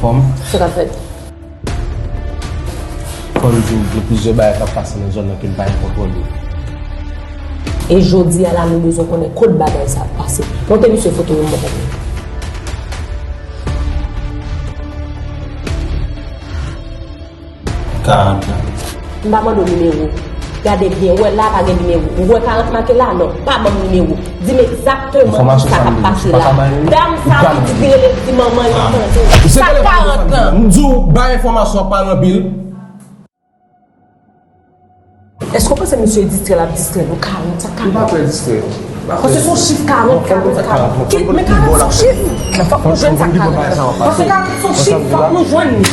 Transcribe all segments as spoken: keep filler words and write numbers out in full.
Fòm. Sa k ap fèt? Fò m di w, gen plizyè bagay k ap pase nan zòn nan ke m pa gen kontwòl yo. E jodi a la, nou bezwen konnen kot bagay sa ap pase. Montre misye foto yo, m ban w konprann. Karant lan. M pa mande w nimewo. Gade byen, ou wè la pa gen nimewo. Ou wè karant make la? Non, pa ban m nimewo. Di m egzakteman kisa k ap pase la. Dam sa ki di ki rele di manman li tande. Sa karant lan. M di w, bay enfòmasyon ap pale anpil. Èske w panse misye distrè l ap distrè nou? Karant, sa karant. Li pa fè distrè. Paske se yon chif karant, karant, karant. Men karant se yon chif. Men fòk nou jwenn sa karant lan. Paske karant se yon chif, fòk nou jwenn li.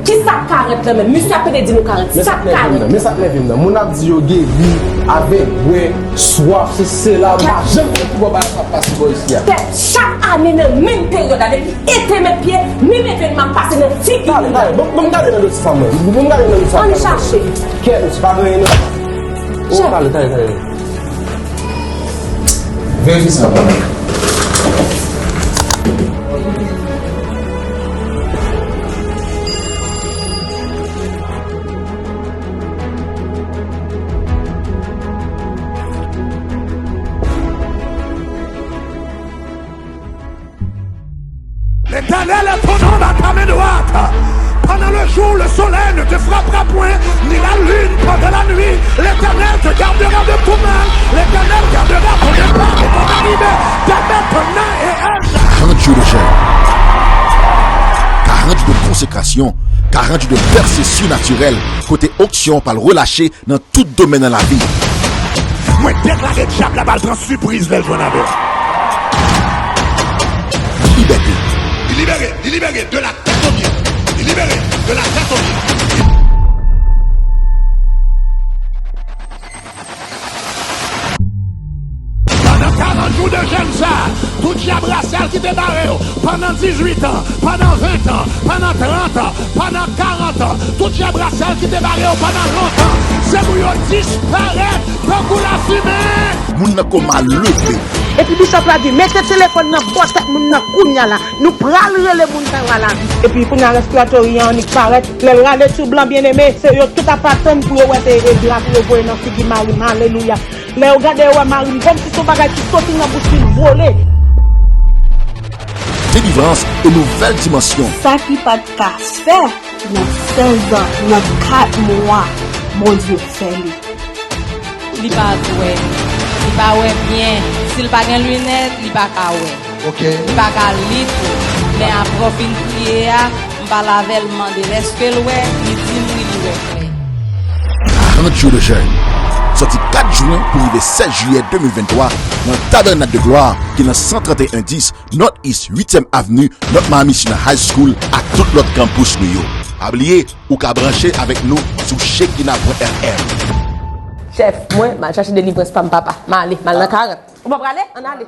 Kisa karant lan menm? Misye ap pede di nou karant. Sa karant. Men sa k nève m nan. Moun ap di yo geri, avèg, bwè, swaf, se sela, m pa janm konprann bagay sa ap pase bò isi a. Chak ane nan menm peryòd la, depi ete mèt pye, menm evenman ap pase nan figi nou. Talè, talè, ban m gade nan dosye sa mwen. Ban m gade nan dosye sa. Ann chache. Kèt, mesye, pa gen anyen non. Oh, talè, talè, talè. Verifye sa pou mwen. L'Éternel est ton ombre à ta main droite. Pendant le jour, le soleil ne te frappera point, ni la lune pendant la nuit. L'Éternel te gardera de tout mal. L'Éternel gardera ton départ et ton arrivée dès maintenant et à jamais. Karant jou de jèn. Karant jou de konsekrasyon. Karant jou de pèse sinatirèl. Kote onksyon pral relache nan tout domèn nan lavi. Mwen deklare dyab la pral pran sipriz lè l jwenn avè w. Libète. Li libere, li libere de la tèt o pye. Li libere de la tèt o pye. Pandan karant jou de jèn sa, tout dyab rasyal ki te bare w pandan dizuit an, pandan ven an, pandan trant an, pandan karant an, tout dyab rasyal ki te bare w pandan lontan, se pou yo disparèt tankou lafimen. Moun nan koma leve. Epi Bishop la di, mete telefòn nan bò tèt moun nan kounya la. Nou pral rele moun sa yo a lavi. Epi kounya respiratori an annik parèt. Lè l rale sou blan byeneme, se yo tout ap atann pou yo wè se e dra pou yo voye nan figi mari m. Alelouya. Lè yo gade yo wè mari m kòmsi se yon bagay ki soti nan bouch li, l vole. Delivrans e nouvèl dimansyon. Sa ki pa t ka fè nan sèz an, nan kat mwa, Bondye fè li. Li pa t wè. Li pa wè byen. Si l pa gen linèt, li pa ka wè. Ok. Li pa ka li tou. Men apre w fin priye a, m pale avè l, m mande l èske l wè, li di m wi, li wè klè. Karant jou de jèn. Sòti kat jen pou rive sèz jiyè de mil venntwa nan Tabernakl de Glwa ki nan san trannteyen dis North East uityèm Avni, North Miami Senior High School ak tout lòt kanpous nou yo. Pa bliye, ou ka branche avèk nou sou Shekinah pwen F M. Chèf, mwen, m al chache delivrans pa m, papa. M ale, m al nan karant. Ou pa prale? Ann ale.